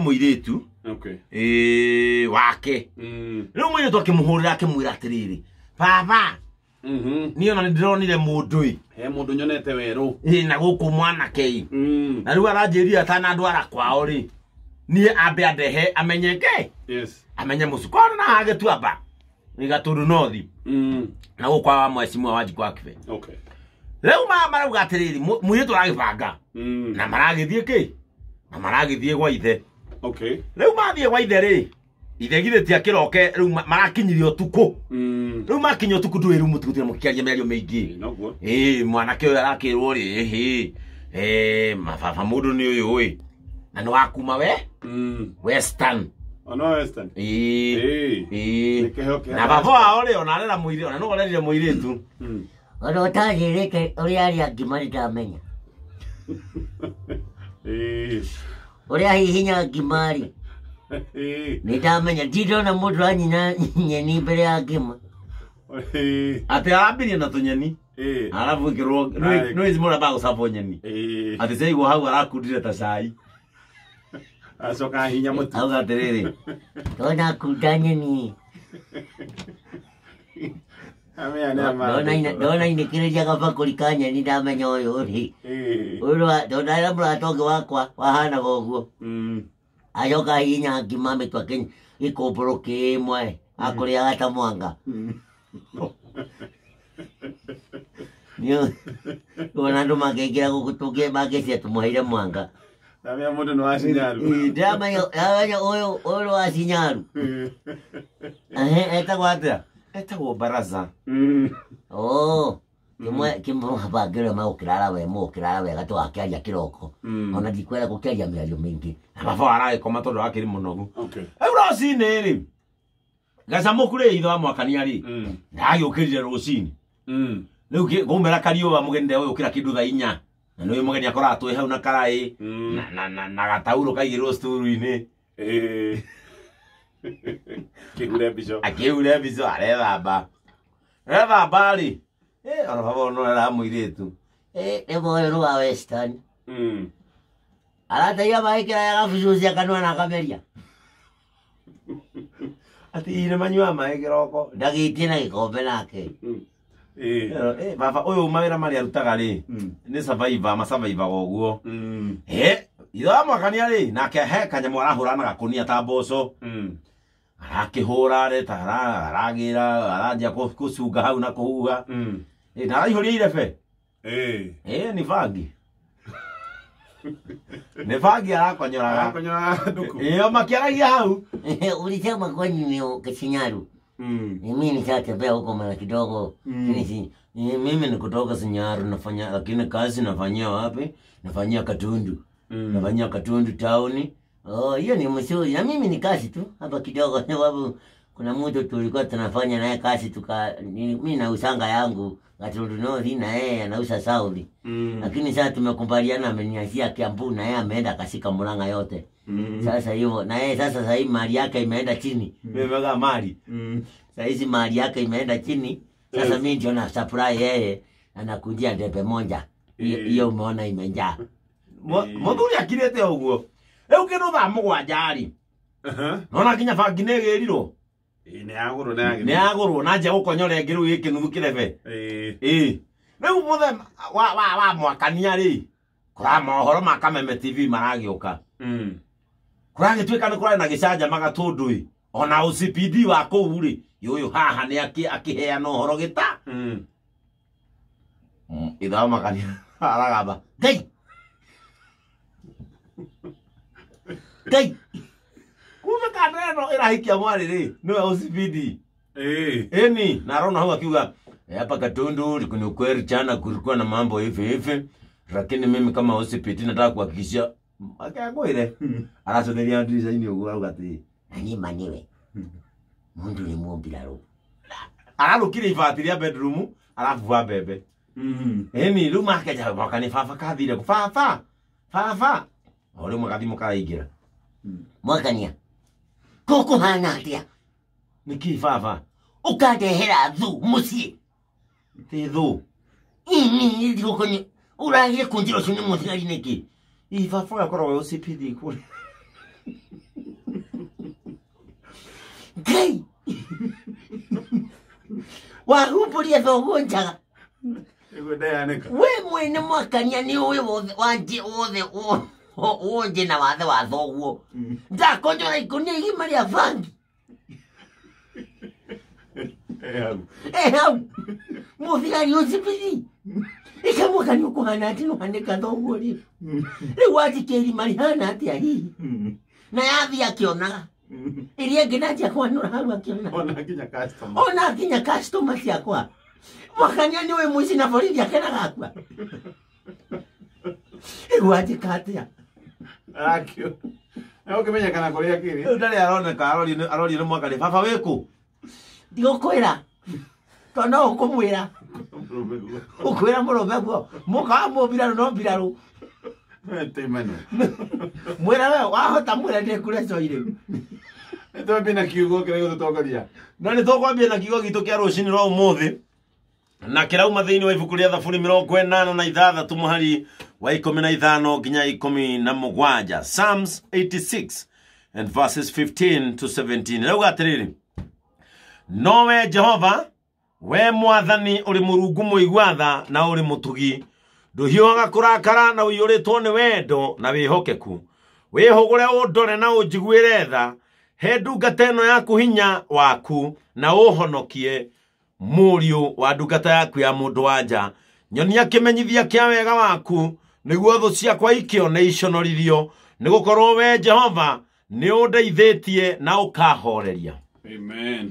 Mũirĩtu. Ĩĩ, wake. Rĩu mũirĩtu akĩmũhũrĩra, akĩmwĩra atĩrĩrĩ, "Baba, niĩ ona nĩ ndĩronire mũndũ ĩ." He mũndũ nyonete werũ. Ĩ, na gũkũ mwanake ĩ. Na rĩu aranjĩrire atanandwara kwao rĩ, niĩ ambe andehe amenye ke amenye mũcukoro na hagĩtuamba nĩ Gatũndũ North na gũkũ kwa mheshimiwa Wanjikũ wa Kibe. Rĩu marauga atĩrĩrĩ, mũirĩtu aragĩbanga na maragĩthiĩ kĩ na maragĩthiĩ gwa ithe. Rĩu mathiĩ gwa ithe rĩ, ithe githĩ ti akĩroke? Rĩu marakinyirie ũtukũ. Rĩu makinya ũtukũ, ndũĩ rĩu mũtigũtira mũkĩaria mĩario mĩingĩ. Noguo. Ĩĩ, mwanake ũyũ arakĩrwo rĩ, ĩhĩ, mababa, mũndũ nĩ ũyũ ĩ, na nĩ wakuma we Western. Ona Western. Ĩĩ. Ĩĩ. Ĩĩ. Nĩ kĩheo kĩa Na baba wao rĩ, ona arera mũirĩtu, ona no arerire mũirĩtu. Ona ũtanjĩrĩte ũrĩa arĩa angĩ marĩ ndamenya. Ũrĩa hihinya ngima rĩ, nĩ ndamenya ndindona mũndũ anyina nyeni mbere ya ngima. Atĩ arambirie na tũnyeni, arabu ĩkĩrwo nĩ ici mũramba gũcabwo nyeni. Atĩ ciaigwo hau arakundire ta cai. Acoka hinya mũtu. Auga atĩrĩrĩ, Ndona kunda nyeni. Amenya nĩ ama. Ndona inĩkĩrĩria gabakũri ka nyeni, ndamenya ũyũ rĩ. Ũyũ ndona ĩrĩa mũrata ũngĩ wakwa wahanaga ũguo. Acoka hihinya ngima mĩtwe gĩkũmbũrũ kĩmwe akũrĩaga ta mwanga. Ona andũ mangĩingĩra gũkũ tũngĩ mangĩcia tũmũheire mwanga. Ndamenya mũndũ nĩ wa Cinyaru. Ĩĩ, ndĩramenya ũyũ nĩ wa Cinyaru. Ehe, etagwo atĩa? Etagwo Baraza. Oh, kĩmwe kĩmwe bangĩre magũkĩrara we mũgũkĩrara wega tũgakĩaria kĩroko. Ona ndikwenda gũkĩaria mĩario mĩingĩ. Na baba wao aragĩkoma tondũ akĩrĩ mũnogu. Rĩu rũcinĩ rĩ, gacamũku rĩ, ithe wa Mwakania rĩ, ndagĩũkĩrire rũcinĩ. Rĩu kwaumĩra kariũa, mũgeni ndegũgĩũkĩra kĩndũ thaa 4, na nĩ mũgeni akoraga twĩ hau na karaĩ na gataurũ kaigĩrwo sturu-inĩ. Kĩhure mbico. Akĩhure mbico, arethamba ethamba rĩ, ona baba no era mũirĩtu. Ĩ, nĩ ũyũ nĩ wa Western. Arateithia maĩ kĩraya gabucucia kanua na akameria. Atĩ ire manyuaga maĩ kĩroko. Ndagĩtie na gĩkombe nake. Baba ũyũ mawĩra marĩa arutaga rĩ, nĩ survivor, masurvivaga ũguo. Ithe wa Mwakania rĩ, nake he kanyamũ arahũra na gakũnia ta mboco. Arakĩhũra areta aragĩra aranjia kũcunga hau na kũhuha. Na araihũria irebe. Nĩ bangi, nĩ bangi arakonyoraga. Akonyoraga nduku. Ĩyo makĩaragia hau. Ulisema kwenyu ni Kisinyaru. Mimi nishatembea huko mara kidogo. Lakini Mimi ni kutoka Sinyaru, nafanya lakini kazi nafanyia wapi? Nafanyia Katundu. Nafanyia Katundu town. Oh, hiyo ni mzuri. Na mimi ni kazi tu hapa kidogo, sababu kuna mtu tulikuwa tunafanya naye kazi mimi nausanga yangu Gatundu North na yeye anauza South. Lakini sasa tumekubaliana, ameniachia Kiambu na yeye ameenda akashika Murang'a yote. Sasa hivyo na yeye sasa hii mali yake imeenda chini. Mimi mali. Sasa hizi mali yake imeenda chini. Sasa mimi ndio na supply yeye, anakujia debe moja. Hiyo hiyo umeona imejaa. Mũthuri akirĩte ũguo. Rĩu kĩndũ thaa 7 rĩ, nona nginya bangi nĩ ĩgĩrirwo. Ĩĩ, nĩ yagũrwo, nĩ yagĩrwo. Nĩ yagũrwo na nja gũkonyora ĩngĩ rĩu ĩ kĩnuthu kĩrebe. Ĩĩ, rĩu mũthenya wa Mwakania rĩ, kũra mohoro ma Kameme TV maragĩũka. Kũragĩtuĩka nĩ kũrarĩ na gĩcanjama Gatũndũ ĩ, ona OCPD wa kũu rĩ, ũyũ haha nĩ akĩheana ũhoro gĩta. Ithe wa Mwakania aragamba, Ngai! Ngai! Kumbe kanda ĩno ĩrahikia mwarĩ rĩ, nĩwe OCPD. Eni na arona hau akiuga, "Hapa Katundu ni ukweli jana kulikuwa na mambo hivi hivi, lakini mimi kama OCPD nataka kuhakikishia." Akagwire aracotheria ndirica-inĩ ũguo auga atĩ Na niĩ ma nĩwe. Mundu nĩ mũmbirarũ. Ararũkire ibati rĩa bedroom, arabuba mbembe. Eni rĩu makenja mwaka nĩ baba kathire kũ, baba, baba, o rĩmwe gathimũ karaingĩra. Mwakania. Gũkũhana atĩa? Nĩkĩ, baba? Ũkandehera thu mũciĩ. Ti thũ. Ini ndigũkũnyi. Ũragire kũnjĩra ũcio nĩ mũthigari nĩkĩ? Ĩ, baba ũyũ akoragwo e OCPD kũrĩa. Ngai Wahumbũria thoguo njaga. Nĩguo ndeyanĩka. We mwene mwakania nĩ ũĩ wothe wanjĩ wothe wonje na wathe wa thoguo. Ndakonjora ikũnia igima rĩa bangi. Eh hau. Eh hau. Mũthigari ũcibiri. Ikamwakania ũkũhana atĩ nũhanĩka thoguo rĩ. Rĩu wanjĩkia irima rĩhana atĩa hihi. Na yathiĩ akĩonaga. Ĩrĩa ĩngĩ nanjia kwanũra hau akĩonaga. Ona nginya customer. Ona nginya customer ciakwa. Mwakania nĩ ũĩ mũici na borithi akenaga akua. Rĩu wanjĩka atĩa? Arakio. Na ũkĩmenya kana kũrĩa kĩrĩ. Rĩu ndarĩ aroneka arorio nĩ mwakania baba wĩkũ? Ndigũkwĩra. Tondũ no ũkũmwĩra. Ũkwĩra mũrũme guo. Mũka wa mũmbirarũ no mbirarũ. Teimano. Mwĩra we wahota mwĩra ndĩkure coi rĩu. Nĩtwambie na kiugo kĩrĩa gĩgũtũtongoria. Na nĩ tũkwambia na kiugo gitũ kĩa rũcinĩ rwa ũmũthĩ na kĩrauma thĩinĩ wa ibuku rĩa Thaburi 86 mũhari wa 15 nginya 17. Psalms 86 and verses 15 to 17. Rauga atĩrĩrĩ, nowe Jehova we mwathani ũrĩ mũrungu mũigua tha na ũrĩ mũtugi, ndũhiũhaga kũrakara na ũiyũrĩtwo nĩ wendo na wĩhokeku. Wĩhũgũre ũndore na ũnjiguĩre tha, he ndungata ĩno yaku hinya waku na ũhonokie mũriũ wa ndungata yaku ya mũndũ wa nja. Nyonia kĩmenyithia kĩa wega waku nĩguo thũ ciakwa ikĩone iconorithio, nĩgũkorwo we Jehova nĩ ũndeithĩtie na ũkahoreria. Amen.